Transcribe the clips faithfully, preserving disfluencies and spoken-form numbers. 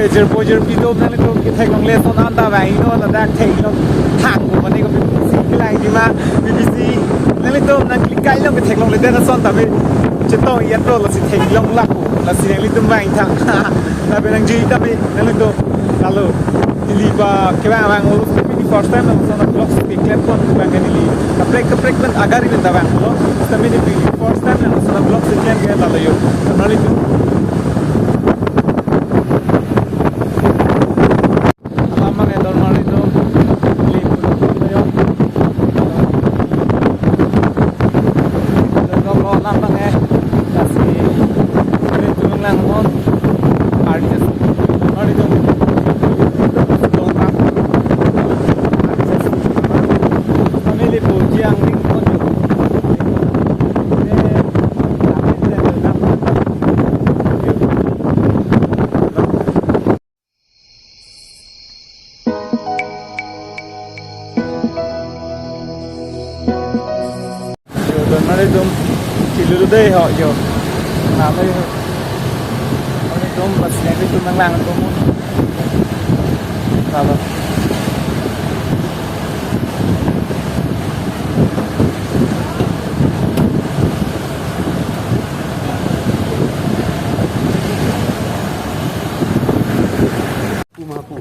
Jirpo jirpi atum nanglitum ketheklongle ason anta vangnon, ladak theklong thang ko mane ko B B C kelang jima, B B C nanglitum nangklik kai long ketheklongle den ason tapi chetong yatro lasi theklong lako, lasi nanglitum vang thang. Tapi nangjui tapi nanglitum lalo. Neli ba kevang vang ulo, neli first time nang ason vlogs keklem pon vang neli. Kaprek kaprek pen agari pen ta vanglo. Tapi neli first time nang ason vlogs keklem ke lalo yo. Nanglitum Alam abang e Donmari atum. Lipun atum yo. Alam abang e. Lasi nelitum nanglang non. Artist. Donmari atum. Dongkap. Artist. Kami lipu jiang ning pon yo. Yo, Donmari atum chilulu dei ho yo. Nalo yo. Donmari atum bas nelitum nanglang atum. Nalo.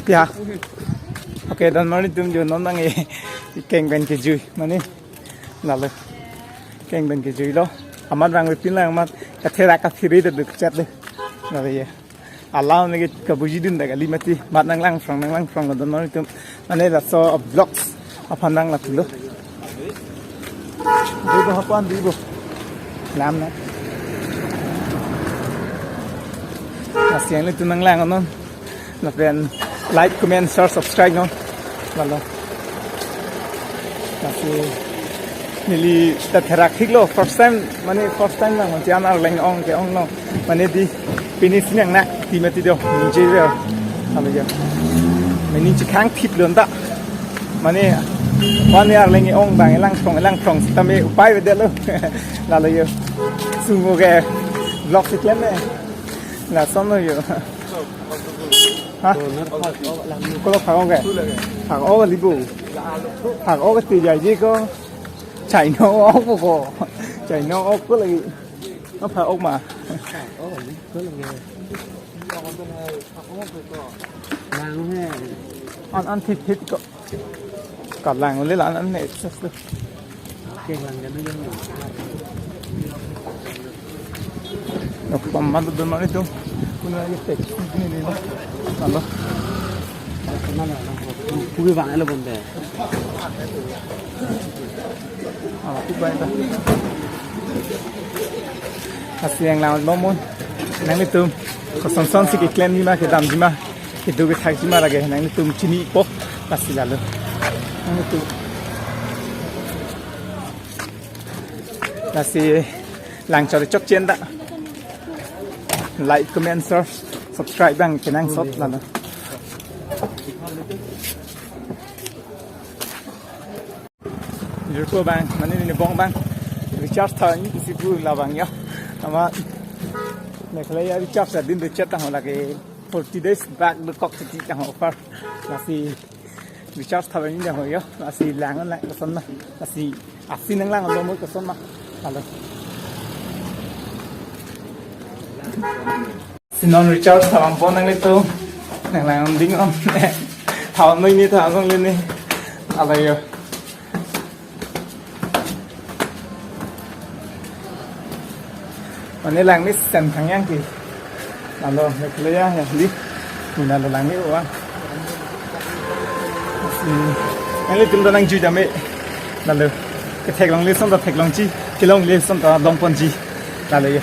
Ya. Okay, Donmari atum jo non nang e keng pen kejui mane lalo. Keng pen kejui lo. Amat vang pin lang amat katherak kaphiri de duk chat de. Lalo ya. Alam lagi kabuji dun da kali mati. Mat nanglang phrang nanglang phrang lo Donmari atum. Mane laso vlogs aphan nang latulo. Di bo hapan di bo. Lam na. Lasi nanglitum nanglang non. Lapen like, comment, share, subscribe non. Lalo. Lasi neli ta therak hiklo first time mane first time nang mati an arleng ong ke ong no. Mane di pini sinang na ti mati do. Nje do. Lalo ya. Mane chikhang thip lo nta. Mane one year leng ong bang elang phrong elang phrong sitame upai vedetlo. Lalo yo. Sungo ke vlog si klem ne. Lason lo yo. Ha? Ko lo phak-ok ke? Phak-ok libo. Phak-ok ke ti jai ji ko. Chai no ok ko. Chai no ok ko lagi. No phak-ok ma. An an thit thit ko. Kalang ule la an ne. Nok pamma do Donmari atum. Kuna ye tek ni ni. Alo. Pugi bang elo bonde. Ah, tu bai ta. Lasi nanglang non. Nanglitum koson son si keklem jima kedam jima. Kedo kethak jima lake nanglitum chinipo. Lasi lalo. Nanglitum. Lasi lang chori chok chen ta. Like, comment, share, subscribe bang kenangsot lalo. Jirpo bang, mane ne bong bang. Recharge tha ni si pu la bang ya. Ama Meghalaya recharge adin recharge tang lake forty days back the kok ti tang offer. Lasi recharge tha ni ho yo. Lasi lang lang koson na. Lasi asi nanglang lo mo koson na. Alo. Si non recharge tha bang pon nanglitum. Nanglang ding on. Tha noi ni tha noi ni. Alo yo. Mane lang ni sen thang yang ke. Alo, Meghalaya ya di. Muna lo lang ni wa. Si, nanglitum do nangjui dame. Lalo, ketheklongle ason ta theklongji, kelongle ason ta long ponji. Lalo ya.